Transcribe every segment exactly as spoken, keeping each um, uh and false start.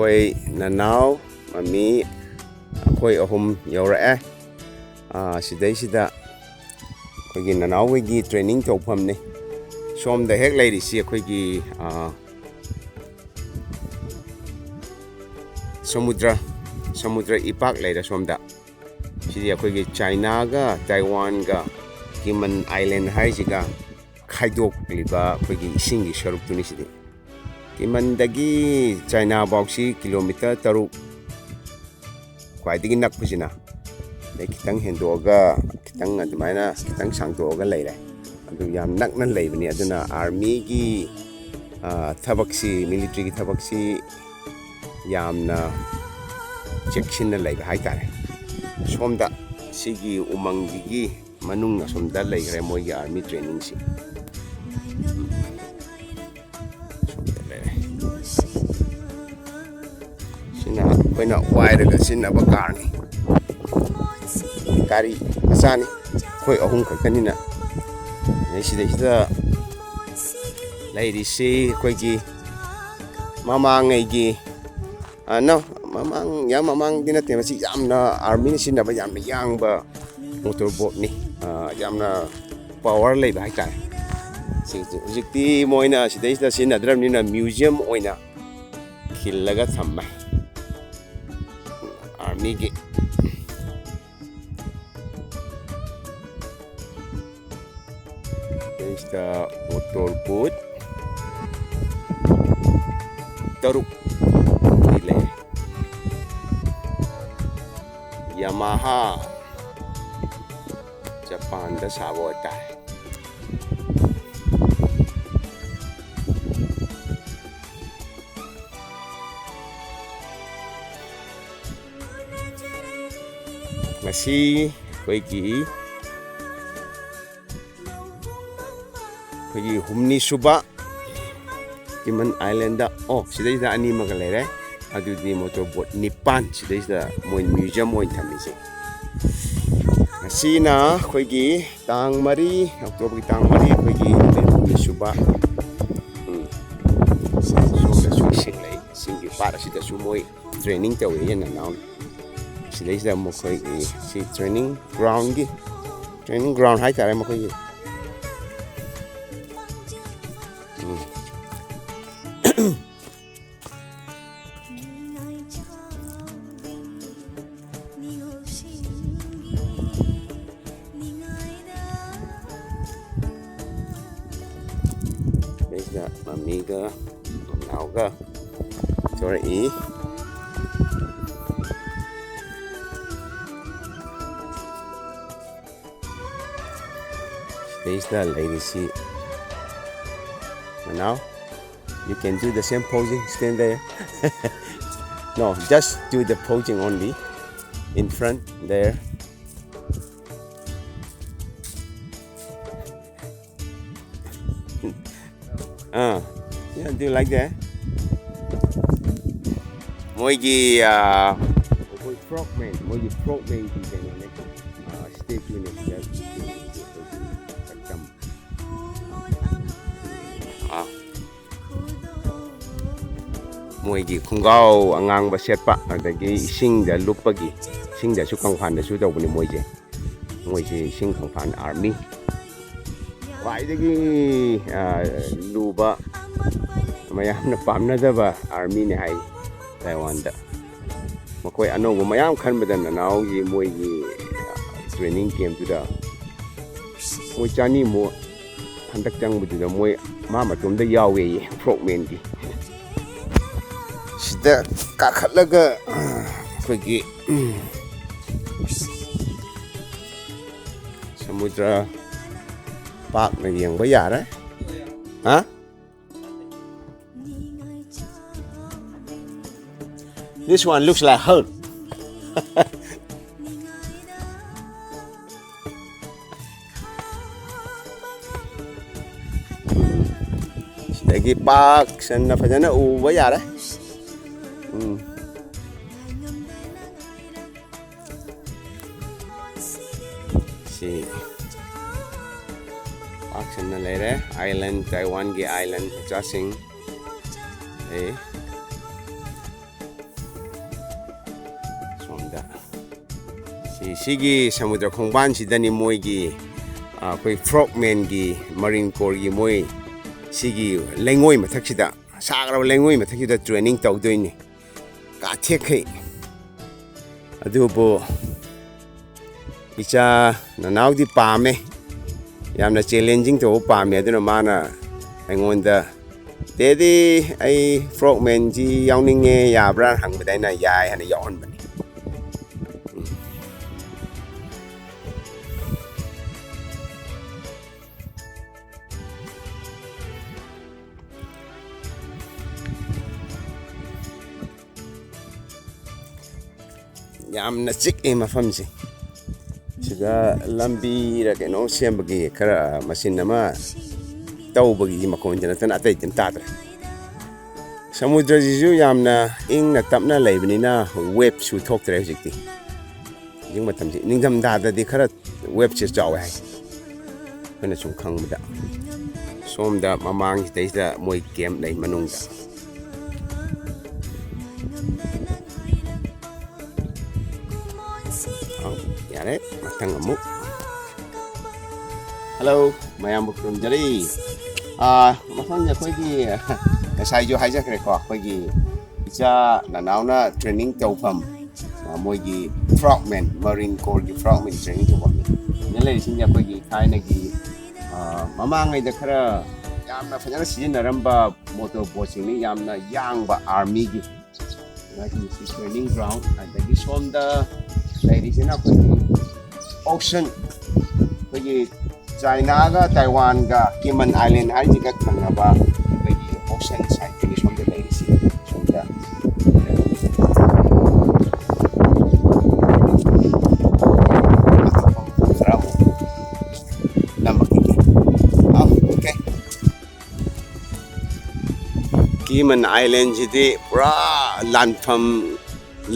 ꯑꯩꯈꯣꯏ ꯅꯅꯥꯎ, ꯃꯃꯤ, ꯑꯩꯈꯣꯏ ꯑꯍꯨꯝ ꯌꯧꯔꯛꯑꯦ꯫ ꯑꯥ, ꯁꯤꯗꯩꯁꯤꯗ ꯑꯩꯈꯣꯏꯒꯤ ꯅꯅꯥꯎ ꯍꯣꯏꯒꯤ training ꯇꯧꯐꯝꯅꯤ꯫ ꯁꯣꯝꯗ ꯍꯦꯛ ꯂꯩꯔꯤꯁꯤ ꯑꯩꯈꯣꯏꯒꯤ, ꯑꯥ, ꯁꯃꯨꯗ꯭ꯔ, ꯁꯃꯨꯗ꯭ꯔ ꯏꯄꯥꯛ ꯂꯩꯔꯦ ꯁꯣꯝꯗ꯫ ꯁꯤꯗꯤ ꯑꯩꯈꯣꯏꯒꯤ ꯆꯥꯏꯅꯥꯒ ꯇꯥꯏꯋꯥꯟꯒ ꯀꯤꯃꯟ ꯑꯥꯏꯂꯦꯟ ꯍꯥꯏꯁꯤꯒ ꯈꯥꯏꯗꯣꯛꯂꯤꯕ ꯑꯩꯈꯣꯏꯒꯤ ꯏꯁꯤꯡꯒꯤ ꯁꯔꯨꯛꯇꯨꯅꯤ ꯁꯤꯗꯤ꯫ ꯀꯤꯃꯟꯗꯒꯤ ꯆꯥꯏꯅꯥꯐꯥꯎꯁꯤ ꯀꯤꯂꯣꯃꯤꯇꯔ ꯇꯔꯨꯛ, ꯈ꯭ꯋꯥꯏꯗꯒꯤ ꯅꯛꯄꯁꯤꯅ꯫ ꯑꯗꯩ ꯈꯤꯇꯪ ꯍꯦꯟꯗꯣꯛꯑꯒ, ꯈꯤꯇꯪ ꯑꯗꯨꯃꯥꯏꯅ ꯈꯤꯇꯪ ꯁꯥꯡꯗꯣꯛꯑꯒ ꯂꯩꯔꯦ꯫ ꯑꯗꯨ ꯌꯥꯝ ꯅꯛꯅ ꯂꯩꯕꯅꯤ꯫ ꯑꯗꯨꯅ ꯑꯥꯔꯃꯤꯒꯤ, ꯑ, ꯊꯕꯛꯁꯤ, ꯃꯤꯂꯤꯇ꯭ꯔꯤꯒꯤ ꯊꯕꯛꯁꯤ ꯌꯥꯝꯅ ꯆꯦꯛꯁꯤꯟꯅ ꯂꯩꯕ ꯍꯥꯏꯇꯥꯔꯦ꯫ ꯁꯣꯝꯗ ꯁꯤꯒꯤ ꯎꯃꯪꯁꯤꯒꯤ ꯃꯅꯨꯡ ꯑꯁꯣꯝꯗ ꯂꯩꯈ꯭ꯔꯦ ꯃꯣꯏꯒꯤ ꯑꯥꯔꯃꯤ ꯇ꯭ꯔꯦꯅꯤꯡꯁꯤ꯫ ꯁꯣꯝꯗ ꯂꯩꯔꯦ꯫ ꯁꯤꯅ ꯑꯩꯈꯣꯏꯅ ꯋꯥꯏꯔꯒ ꯁꯤꯖꯤꯟꯅꯕ ꯀꯥꯔꯅꯤ꯫ ꯒꯥꯔꯤ ꯃꯆꯥꯅꯤ꯫ ꯑꯩꯈꯣꯏ ꯑꯍꯨꯝ ꯈꯛꯇꯅꯤꯅ꯫ ꯑꯗꯩ ꯁꯤꯗꯩꯁꯤꯗ ꯂꯩꯔꯤꯁꯤ ꯑꯩꯈꯣꯏꯒꯤ ꯃꯃꯥꯡꯉꯩꯒꯤ, ꯑ, no, ꯃꯃꯥꯡ, ꯌꯥꯝ ꯃꯃꯥꯡꯗꯤ ꯅꯠꯇꯦ, ꯃꯁꯤ ꯌꯥꯝꯅ ꯑꯥꯔꯃꯤꯅ ꯁꯤꯖꯤꯟꯅꯕ ꯌꯥꯝꯅ ꯌꯥꯡꯕ ꯃꯣꯇꯣꯔ ꯕꯣꯠꯅꯤ꯫ ꯑ, ꯌꯥꯝꯅ ꯄꯋꯥꯔ ꯂꯩꯕ ꯍꯥꯏꯇꯥꯔꯦ꯫ ꯁꯤ ꯍꯧꯖꯤꯛꯇꯤ ꯃꯣꯏꯅ ꯁꯤꯗꯩꯁꯤꯗ ꯁꯤꯖꯤꯟꯅꯗ꯭ꯔꯕꯅꯤꯅ ꯃ꯭ꯌꯨꯖꯤꯌꯝ ꯑꯣꯏꯅ ꯈꯤꯜꯂꯒ ꯊꯝꯃꯦ꯫ ꯑꯥꯔꯃꯤꯒꯤ꯫ ꯁꯤꯗꯩꯁꯤꯗ ꯃꯣꯇꯣꯔ ꯕꯣꯠ ꯇꯔꯨꯛ ꯂꯩ꯫ ꯌꯥꯃꯥꯍꯥ ꯖꯄꯥꯟꯗ ꯁꯥꯕ ꯑꯣꯏꯇꯥꯔꯦ꯫ ꯉꯁꯤ ꯑꯩꯈꯣꯏꯒꯤ, ꯑꯩꯈꯣꯏꯒꯤ ꯍꯨꯝꯅꯤ ꯁꯨꯕ ꯀꯤꯃꯟ ꯑꯥꯏꯂꯦꯟꯗ, ꯑꯣ, ꯁꯤꯗꯩꯁꯤꯗ ꯑꯅꯤ ꯑꯃꯒ ꯂꯩꯔꯦ꯫ ꯑꯗꯨꯗꯤ ꯃꯣꯇꯣꯔ ꯕꯣꯠ ꯅꯤꯄꯥꯟ ꯁꯤꯗꯩꯁꯤꯗ ꯃꯣꯏ ꯃ꯭ꯌꯨꯖꯤꯌꯝ ꯑꯣꯏꯅ ꯊꯝꯃꯤꯁꯦ꯫ ꯉꯁꯤꯅ ꯑꯩꯈꯣꯏꯒꯤ ꯇꯥꯡ ꯃꯔꯤ, ꯑꯣꯛꯇꯣꯕꯔꯒꯤ ꯇꯥꯡ ꯃꯔꯤ, ꯑꯩꯈꯣꯏꯒꯤ ꯅꯨꯃꯤꯠ ꯍꯨꯝꯅꯤ ꯁꯨꯕ꯫ ꯎꯝ꯫ ꯁꯣꯝꯗꯁꯨ ꯏꯁꯤꯡ ꯂꯩ, ꯏꯁꯤꯡꯒꯤ ꯄꯥꯠ ꯑꯁꯤꯗꯁꯨ ꯃꯣꯏ training ꯇꯧꯋꯦ ꯅꯅꯥꯎꯅ꯫ ꯁꯤꯗꯩꯁꯤꯗ ꯃꯈꯣꯏꯒꯤ ꯁꯤ training groundꯒꯤ, training ground ꯍꯥꯏꯇꯥꯔꯦ ꯃꯈꯣꯏꯒꯤ꯫ ꯎꯝ꯫ ꯁꯤꯗꯩꯁꯤꯗ ꯃꯝꯃꯤꯒ ꯃꯝꯅꯥꯎꯒ ꯊꯣꯔꯛꯏ꯫ ꯁꯤꯗꯩꯁꯤꯗ ꯂꯩꯔꯤꯁꯤ ꯃꯅꯥꯎ, you can do the same posing, stand there. No, just do the posing only in front there. Ah, yeah, do like that. ꯃꯣꯏꯒꯤ, ꯑꯥ, ꯑꯩꯈꯣꯏ frogman, ꯃꯣꯏꯒꯤ frogmanꯒꯤ ꯀꯩꯅꯣꯅꯦ, ꯑꯥ, statueꯅꯦ ꯁꯤꯗ ꯁꯛꯇꯝ꯫ ꯑꯥ, ꯃꯣꯏꯒꯤ ꯈꯣꯡꯒ꯭ꯔꯥꯎ ꯑꯉꯥꯡꯕ ꯁꯦꯠꯄ, ꯑꯗꯒꯤ ꯏꯁꯤꯡꯗ ꯂꯨꯞꯄꯒꯤ, ꯏꯁꯤꯡꯗꯁꯨ ꯀꯪꯐꯥꯟꯗꯁꯨ ꯇꯧꯕꯅꯤ ꯃꯣꯏꯁꯦ꯫ ꯃꯣꯏꯁꯦ ꯏꯁꯤꯡ ꯈꯪꯐꯥꯟ army꯫ ꯈ꯭ꯋꯥꯏꯗꯒꯤ, ꯑ, ꯂꯨꯕ, ꯃꯌꯥꯝꯅ ꯄꯥꯝꯅꯗꯕ armyꯅꯦ ꯍꯥꯏ ꯇꯥꯏꯋꯥꯟꯗ꯫ ꯃꯈꯣꯏ ꯑꯅꯧꯕ ꯃꯌꯥꯝ ꯈꯟꯕꯗ ꯅꯅꯥꯎꯒꯤ ꯃꯣꯏꯒꯤ, ꯑ, training campꯇꯨꯗ ꯃꯣꯏ ꯆꯅꯤꯃꯨꯛ ꯍꯟꯗꯛ ꯆꯪꯕꯗꯨꯗ ꯃꯣꯏ ꯃꯥ ꯃꯇꯣꯝꯗ ꯌꯥꯎꯋꯦꯌꯦ, frogmanꯒꯤ꯫ ꯁꯤꯗ ꯀꯥꯈꯠꯂꯒ ꯑꯩꯈꯣꯏꯒꯤ ꯁꯃꯨꯗ꯭ꯔ ꯄꯥꯛꯅ ꯌꯦꯡꯕ ꯌꯥꯔꯦ꯫ ꯍꯥ? This one looks like hurt. ꯁꯤꯗꯒꯤ ꯄꯥꯛ ꯁꯟꯅ ꯐꯖꯅ ꯎꯕ ꯌꯥꯔꯦ꯫ ꯎꯝ꯫ ꯁꯤ ꯄꯥꯛ ꯁꯟꯅ ꯂꯩꯔꯦ꯫ Island, ꯇꯥꯏꯋꯥꯟꯒꯤ island ꯃꯆꯥꯁꯤꯡ꯫ ꯑꯦ꯫ ꯁꯤꯒꯤ ꯁꯃꯨꯗ꯭ꯔ ꯈꯣꯡꯕꯥꯟꯁꯤꯗꯅꯤ ꯃꯣꯏꯒꯤ, ꯑ, ꯑꯩꯈꯣꯏ ꯐ꯭ꯔꯣꯛꯃꯦꯟꯒꯤ, ꯃꯔꯤꯟ ꯀꯣꯔꯒꯤ ꯃꯣꯏ ꯁꯤꯒꯤ ꯂꯩꯉꯣꯏ ꯃꯊꯛꯁꯤꯗ, ꯁꯥꯈ꯭ꯔꯕ ꯂꯩꯉꯣꯏ ꯃꯊꯛꯁꯤꯗ ꯇ꯭ꯔꯦꯅꯤꯡ ꯇꯧꯗꯣꯏꯅꯤ꯫ ꯀꯥꯊꯦꯛꯈꯩ꯫ ꯑꯗꯨꯕꯨ ꯏꯆꯥ ꯅꯅꯥꯎꯗꯤ ꯄꯥꯝꯃꯦ, ꯌꯥꯝꯅ ꯆꯦꯂꯦꯟꯖꯤꯡ ꯇꯧꯕ ꯄꯥꯝꯃꯦ꯫ ꯑꯗꯨꯅ ꯃꯥꯅ ꯑꯩꯉꯣꯟꯗ, "ꯗꯦꯗꯤ, ꯑꯩ ꯐ꯭ꯔꯣꯛꯃꯦꯟꯁꯤ ꯌꯥꯎꯅꯤꯡꯉꯦ, ꯌꯥꯕ꯭ꯔꯥ?" ꯍꯪꯕꯗ ꯑꯩꯅ ꯌꯥꯏ ꯍꯥꯏꯅ ꯌꯥꯎꯍꯟꯕꯅꯤ꯫ ꯌꯥꯝꯅ ꯆꯤꯛꯑꯦ ꯃꯐꯝꯁꯦ꯫ ꯁꯤꯗ ꯂꯝꯕꯤꯔ ꯀꯩꯅꯣ ꯁꯦꯝꯕꯒꯤ ꯈꯔ ꯃꯆꯤꯟ ꯑꯃ ꯇꯧꯕꯒꯤ ꯃꯈꯣꯟꯁꯤ ꯅꯠꯇꯅ ꯑꯇꯩꯗꯤ ꯑꯝ ꯇꯥꯗ꯭ꯔꯦ꯫ ꯁꯃꯨꯗ꯭ꯔꯁꯤꯁꯨ ꯌꯥꯝꯅ ꯏꯪꯅ ꯇꯞꯅ ꯂꯩꯕꯅꯤꯅ ꯋꯦꯞꯁꯨ ꯊꯣꯛꯇ꯭ꯔꯦ ꯍꯧꯖꯤꯛꯇꯤ꯫ ꯍꯧꯖꯤꯛ ꯃꯇꯝꯁꯤ ꯅꯤꯡꯊꯝꯊꯥꯗꯗꯤ ꯈꯔ ꯋꯦꯞꯁꯦ ꯆꯥꯎꯋꯦ ꯍꯥꯏ, ꯑꯩꯈꯣꯏꯅ ꯁꯨꯝ ꯈꯪꯕꯗ꯫ ꯁꯣꯝꯗ ꯃꯃꯥꯡꯁꯤꯗꯩꯁꯤꯗ ꯃꯣꯏ ꯀꯦꯝꯞ ꯂꯩ ꯃꯅꯨꯡꯗ꯫ ꯑꯧ, ꯌꯥꯔꯦ, ꯃꯊꯪ ꯑꯃꯨꯛ꯫ ꯍꯜꯂꯣ, ꯃꯌꯥꯝꯕꯨ ꯈꯨꯔꯨꯝꯖꯔꯤ꯫ ꯑꯥ, ꯃꯐꯝꯁꯦ ꯑꯩꯈꯣꯏꯒꯤ ꯉꯁꯥꯏꯁꯨ ꯍꯥꯏꯖꯈ꯭ꯔꯦꯀꯣ, ꯑꯩꯈꯣꯏꯒꯤ ꯏꯆꯥ ꯅꯅꯥꯎꯅ ꯇ꯭ꯔꯦꯅꯤꯡ ꯇꯧꯐꯝ, ꯑꯥ, ꯃꯣꯏꯒꯤ ꯐ꯭ꯔꯣꯛꯃꯦꯟ, ꯃꯔꯤꯟ ꯀꯣꯔꯒꯤ ꯐ꯭ꯔꯣꯛꯃꯦꯟ ꯇ꯭ꯔꯦꯅꯤꯡ ꯇꯧꯐꯝꯅꯤ꯫ ꯁꯤꯗ ꯂꯩꯔꯤꯁꯤꯡꯁꯦ ꯑꯩꯈꯣꯏꯒꯤ ꯊꯥꯏꯅꯒꯤ, ꯑꯥ, ꯃꯃꯥꯡꯉꯩꯗ ꯈꯔ ꯌꯥꯝꯅ ꯐꯖꯅ ꯁꯤꯖꯤꯟꯅꯔꯝꯕ ꯃꯣꯇꯣꯔ ꯕꯣꯠꯁꯤꯡꯅꯤ, ꯌꯥꯝꯅ ꯌꯥꯡꯕ ꯑꯥꯔꯃꯤꯒꯤ꯫ ꯃꯥꯒꯤ ꯁꯤ ꯇ꯭ꯔꯦꯅꯤꯡ ꯒ꯭ꯔꯥꯎꯟ, ꯑꯗꯒꯤ ꯁꯣꯝꯗ ꯂꯩꯔꯤꯁꯤꯅ ꯑꯩꯈꯣꯏꯒꯤ ꯑꯣꯁꯟ, ꯑꯩꯈꯣꯏꯒꯤ ꯆꯥꯏꯅꯥꯒ ꯇꯥꯏꯋꯥꯟꯒ ꯀꯦꯃꯟ ꯑꯥꯏꯂꯦꯟ ꯍꯥꯏꯁꯤꯒ ꯊꯪꯅꯕ ꯑꯩꯈꯣꯏꯒꯤ ꯑꯣꯁꯟ ꯁꯥꯏꯠꯇꯒꯤ ꯁꯣꯝꯗ ꯂꯩꯔꯤꯁꯤ꯫ ꯁꯣꯝꯗ ꯈꯔ ꯑꯃꯨꯛ ꯅꯝꯃꯛꯈꯤꯒꯦ꯫ ꯑꯥ, ꯑꯣꯀꯦ꯫ ꯀꯦꯃꯟ ꯑꯥꯏꯂꯦꯟꯁꯤꯗꯤ ꯄꯨꯔꯥ ꯂꯥꯟꯐꯝ,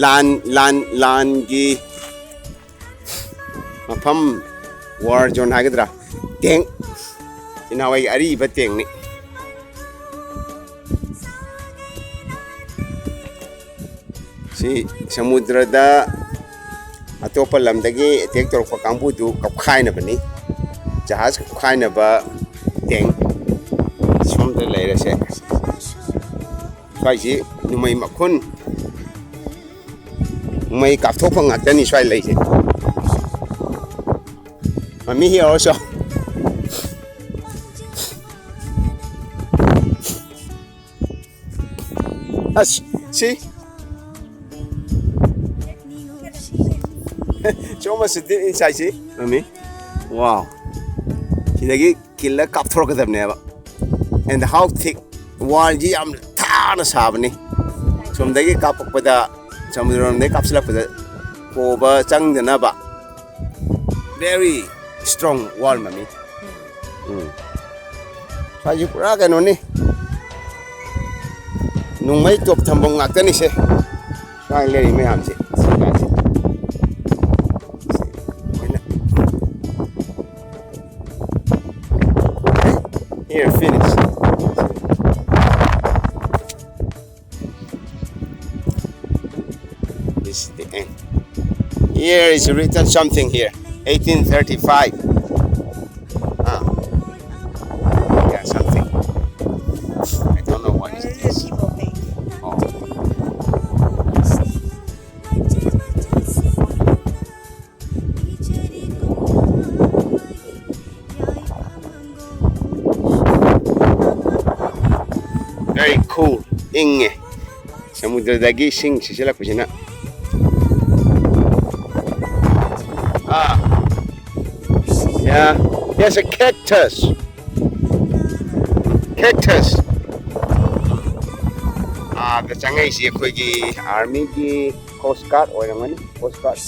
ꯂꯥꯟ, ꯂꯥꯟ, ꯂꯥꯟꯒꯤ ꯃꯐꯝ, ꯋꯥꯔ ꯖꯣꯟ ꯍꯥꯏꯒꯗ꯭ꯔꯥ, ꯇꯦꯡ, ꯏꯅꯥꯎꯋꯥꯏ ꯑꯔꯤꯕ ꯇꯦꯡꯅꯤ꯫ ꯁꯤ ꯁꯃꯨꯗ꯭ꯔꯗ, ꯑꯇꯣꯞꯄ ꯂꯝꯗꯒꯤ ꯑꯦꯇꯦꯛ ꯇꯧꯔꯛꯄ ꯀꯥꯡꯕꯨꯗꯨ ꯀꯞꯈꯥꯏꯅꯕꯅꯤ꯫ ꯖꯍꯥꯖ ꯀꯞꯈꯥꯏꯅꯕ ꯇꯦꯡ ꯁꯣꯝꯗ ꯂꯩꯔꯁꯦ꯫ ꯁ꯭ꯋꯥꯏꯁꯤ ꯅꯣꯡꯃꯩ ꯃꯈꯨꯟ, ꯅꯣꯡꯃꯩ ꯀꯥꯞꯊꯣꯛꯄ ꯉꯥꯛꯇꯅꯤ ꯁ꯭ꯋꯥꯏ ꯂꯩꯁꯦ꯫ ꯃꯃꯤ ꯍꯤꯌꯔꯁꯨ꯫ ꯑꯁ, ꯁꯤ꯫ So much to do inside, see? ꯃꯃꯤ꯫ Wow. ꯁꯤꯗꯒꯤ ꯀꯤꯜꯂ ꯀꯥꯞꯊꯣꯔꯛꯀꯗꯕꯅꯦꯕ꯫ And how thick? ꯋꯥꯜꯁꯤ ꯌꯥꯝ ꯊꯥꯅ ꯁꯥꯕꯅꯤ꯫ ꯁꯣꯝꯗꯒꯤ ꯀꯥꯞꯄꯛꯄꯗ, ꯁꯃꯨꯗ꯭ꯔꯔꯣꯝꯗꯒꯤ ꯀꯥꯞꯁꯤꯜꯂꯛꯄꯗ ꯍꯣꯕ ꯆꯪꯗꯅꯕ꯫ Very strong wall, ꯃꯃꯤ꯫ ꯎꯝ꯫ ꯁ꯭ꯋꯥꯏꯁꯤ ꯄꯨꯔꯥ ꯀꯩꯅꯣꯅꯤ꯫ ꯅꯣꯡꯃꯩ ꯇꯣꯞ ꯊꯝꯐꯝ ꯉꯥꯛꯇꯅꯤꯁꯦ꯫ ꯁ꯭ꯋꯥꯏ ꯂꯩꯔꯤ ꯃꯌꯥꯝꯁꯦ꯫ ꯁꯤ ꯃꯌꯥꯝꯁꯦ꯫ ꯂꯣꯏꯅ꯫ Here, finish. This is the end. Here is written something here. eighteen thirty-five. Ah. Yeah, something. I don't know what is this. Oh. Very cool. ꯏꯪꯉꯦ꯫ ꯁꯃꯨꯗ꯭ꯔꯗꯒꯤ ꯏꯁꯤꯡ ꯁꯤꯆꯤꯜꯂꯛꯄꯁꯤꯅ꯫ Ah. Yeah. There's a cactus. Cactus. ꯑꯥꯗ ꯆꯪꯉꯛꯏꯁꯤ ꯑꯩꯈꯣꯏꯒꯤ armyꯒꯤ coast guard ꯑꯣꯏꯔꯝꯒꯅꯤ꯫ Coast guard.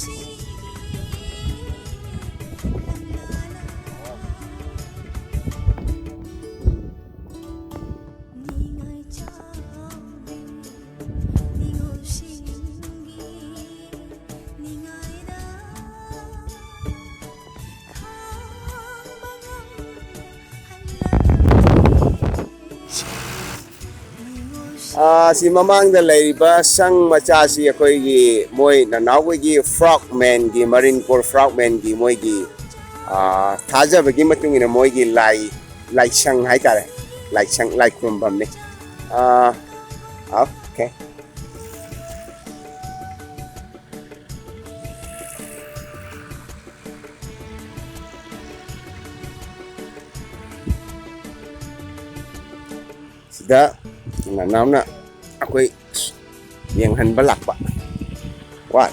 ꯑꯥ, ꯁꯤ ꯃꯃꯥꯡꯗ ꯂꯩꯔꯤꯕ ꯁꯪ ꯃꯆꯥꯁꯤ ꯑꯩꯈꯣꯏꯒꯤ ꯃꯣꯏ ꯅꯅꯥꯎꯈꯣꯏꯒꯤ Frogman-ꯒꯤ, Marine Corps Frogman-ꯒꯤ ꯃꯣꯏꯒꯤ, ꯑꯥ, ꯊꯥꯖꯕꯒꯤ ꯃꯇꯨꯡ ꯏꯟꯅ ꯃꯣꯏꯒꯤ ꯂꯥꯏ, ꯂꯥꯏꯁꯪ ꯍꯥꯏꯇꯥꯔꯦ, ꯂꯥꯏꯁꯪ, ꯂꯥꯏ ꯈꯨꯔꯨꯝꯐꯝꯅꯤ꯫ ꯑꯥ, okay꯫ ꯁꯤꯗ ꯅꯅꯥꯎꯅ ꯑꯩꯈꯣꯏ ꯌꯦꯡꯍꯟꯕ ꯂꯥꯛꯄ꯫ What?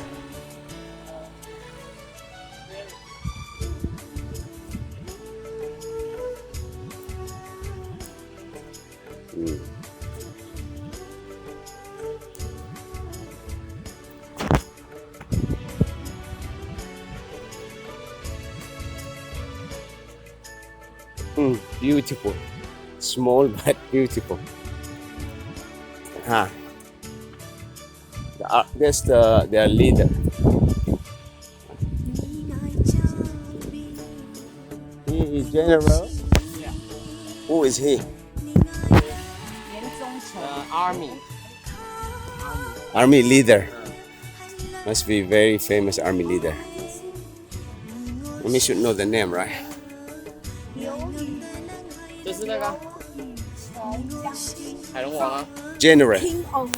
Um. Mm, beautiful. Small but beautiful. Huh. The, uh, that's the, their leader. He is general. Yeah. Who is he? 严宗成。 Uh, army. Army leader. Must be very famous army leader. We should know the name, right? 就是那个海龙王啊。 General. King of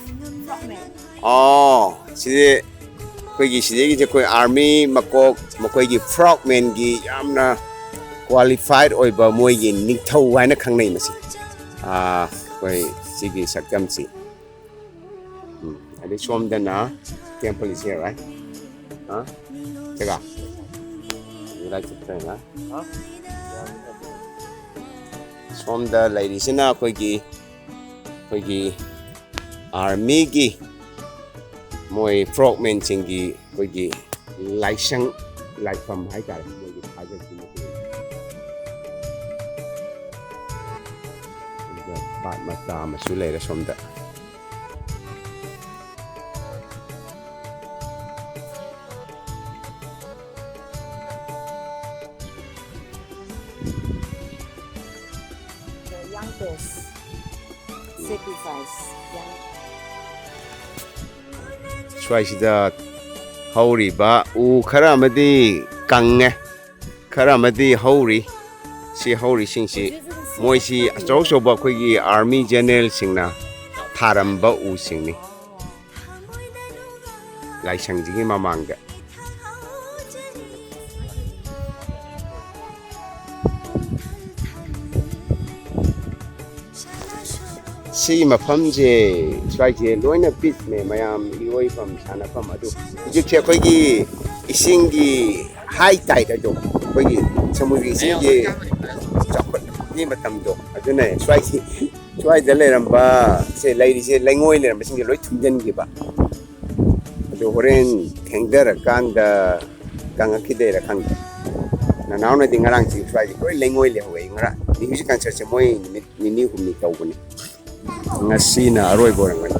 Frogman. ꯑꯣ, ꯁꯤꯗꯤ ꯑꯩꯈꯣꯏꯒꯤ ꯁꯤꯗꯒꯤꯁꯦ ꯑꯩꯈꯣꯏ army ꯃꯀꯣꯛ, ꯃꯈꯣꯏꯒꯤ Frogman-ꯒꯤ ꯌꯥꯝꯅ qualified ꯑꯣꯏꯕ ꯃꯣꯏꯒꯤ ꯅꯤꯡꯊꯧ ꯍꯥꯏꯅ ꯈꯪꯅꯩ ꯃꯁꯤ꯫ ꯑꯥ, ꯑꯩꯈꯣꯏ ꯁꯤꯒꯤ ꯁꯛꯇꯝꯁꯤ꯫ ꯎꯝ, ꯑꯗꯩ ꯁꯣꯝꯗꯅ temple is here, right? Huh? ꯆꯦꯒꯥ? You like to train, huh? Huh? ꯁꯣꯝꯗ ꯂꯩꯔꯤꯁꯤꯅ ꯑꯩꯈꯣꯏꯒꯤ, ꯑꯩꯈꯣꯏꯒꯤ army-ꯒꯤ, ꯃꯣꯏ Frogman-ꯁꯤꯡꯒꯤ ꯑꯩꯈꯣꯏꯒꯤ ꯂꯥꯏꯁꯪ, ꯂꯥꯏꯐꯝ ꯍꯥꯏꯇꯥꯔꯦ, ꯃꯣꯏꯒꯤ ꯊꯥꯖꯕꯒꯤ ꯃꯇꯨꯡ ꯏꯟꯅ꯫ ꯑꯗꯨꯒ ꯄꯥꯠ ꯃꯆꯥ ꯑꯃꯁꯨ ꯂꯩꯔꯦ ꯁꯣꯝꯗ꯫ The young girls. Sacrifice. Yeah. ꯁ꯭ꯋꯥꯏꯁꯤꯗ ꯍꯧꯔꯤꯕ ꯎ ꯈꯔ ꯑꯃꯗꯤ ꯀꯪꯉꯦ, ꯈꯔ ꯑꯃꯗꯤ ꯍꯧꯔꯤ꯫ ꯁꯤ ꯍꯧꯔꯤꯁꯤꯡꯁꯤ ꯃꯣꯏꯁꯤ ꯑꯆꯧ ꯑꯆꯧꯕ ꯑꯩꯈꯣꯏꯒꯤ ꯑꯥꯔꯃꯤ ꯖꯦꯅꯦꯔꯦꯜꯁꯤꯡꯅ ꯊꯥꯔꯝꯕ ꯎꯁꯤꯡꯅꯤ ꯂꯥꯏꯁꯪꯁꯤꯒꯤ ꯃꯃꯥꯡꯗ꯫ ꯁꯤꯒꯤ ꯃꯐꯝꯁꯦ, ꯁ꯭ꯋꯥꯏꯁꯦ ꯂꯣꯏꯅ ꯕꯤꯆꯅꯦ, ꯃꯌꯥꯝ ꯏꯔꯣꯏꯐꯝ ꯁꯥꯟꯅꯐꯝ꯫ ꯑꯗꯨ ꯍꯧꯖꯤꯛꯁꯦ ꯑꯩꯈꯣꯏꯒꯤ ꯏꯁꯤꯡꯒꯤ ꯍꯥꯏ ꯇꯥꯏꯗ ꯑꯗꯨꯝ ꯑꯩꯈꯣꯏꯒꯤ ꯁꯃꯨꯗ꯭ꯔ ꯏꯁꯤꯡꯁꯦ ꯆꯥꯎꯈꯠꯂꯛꯄꯒꯤ ꯃꯇꯝꯗꯣ ꯑꯗꯨꯅ ꯁ꯭ꯋꯥꯏꯁꯤ, ꯁ꯭ꯋꯥꯏꯗ ꯂꯩꯔꯝꯕ, ꯁꯦ ꯂꯩꯔꯤꯁꯦ ꯂꯩꯉꯣꯏ ꯂꯩꯔꯝꯕꯁꯤꯡꯁꯦ ꯂꯣꯏ ꯊꯨꯝꯖꯤꯟꯈꯤꯕ꯫ ꯑꯗꯣ ꯍꯣꯔꯦꯟ ꯊꯦꯡꯊꯔꯀꯥꯟꯗ ꯀꯪꯉꯛꯈꯤꯗꯣꯏꯔꯥ ꯈꯪꯗꯦ꯫ ꯅꯅꯥꯎꯅꯗꯤ ꯉꯔꯥꯡꯁꯤ ꯁ꯭ꯋꯥꯏꯁꯤ ꯂꯣꯏ ꯂꯩꯉꯣꯏ ꯂꯩꯍꯧꯋꯦ꯫ ꯉꯔꯥꯡ ꯃ꯭ꯌꯨꯖꯤꯛ ꯀꯟꯁꯔꯠꯁꯦ ꯃꯣꯏ ꯅꯨꯃꯤꯠ ꯅꯤꯅꯤ ꯍꯨꯝꯅꯤ ꯇꯧꯕꯅꯤ꯫ ꯉꯁꯤꯅ ꯑꯔꯣꯏꯕ ꯑꯣꯏꯔꯝꯒꯅꯤ꯫